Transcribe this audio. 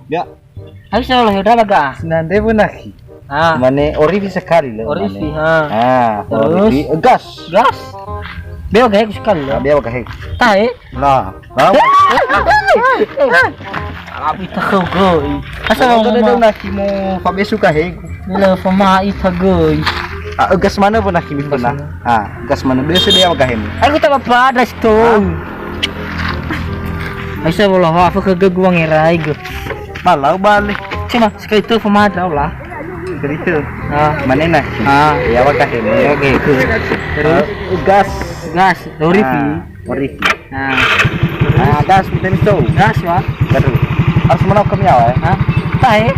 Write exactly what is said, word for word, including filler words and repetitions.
Ya. Habis kalau sudah lega. Senandai bonaki. Ah. Mane orifi sekali loh. Orifi, mane. Ha. Ah, terus? Orifi. Eh, gas. Gas. Beo gahe sekali loh. Ah, beo gahe. Tahe. Lah. Lah. Abi tahu goi. Asal mau ada naki mau pabesu gahe. Bila pemai tagoi. Ah, gas mana bonaki mi pernah? Ah, gas mana? Biasa dia apa gahe mi? Aku tak apa-apa, dah situ. Aisyah, bola wa, apa ke gua ngerai ge. Malau balik. Cuma sekali itu pemada lah. Sekali itu. Ah. Mana nak? Ah. Ya, apa gahe mi? Oke, itu. Terus? Ah, gas. Gas, orifi. Ah, orifi. Ah. Ah, gas, minta miso. Gas, wa. Terus. Harus menau kami ya, wa, ya? Hah? Tahe.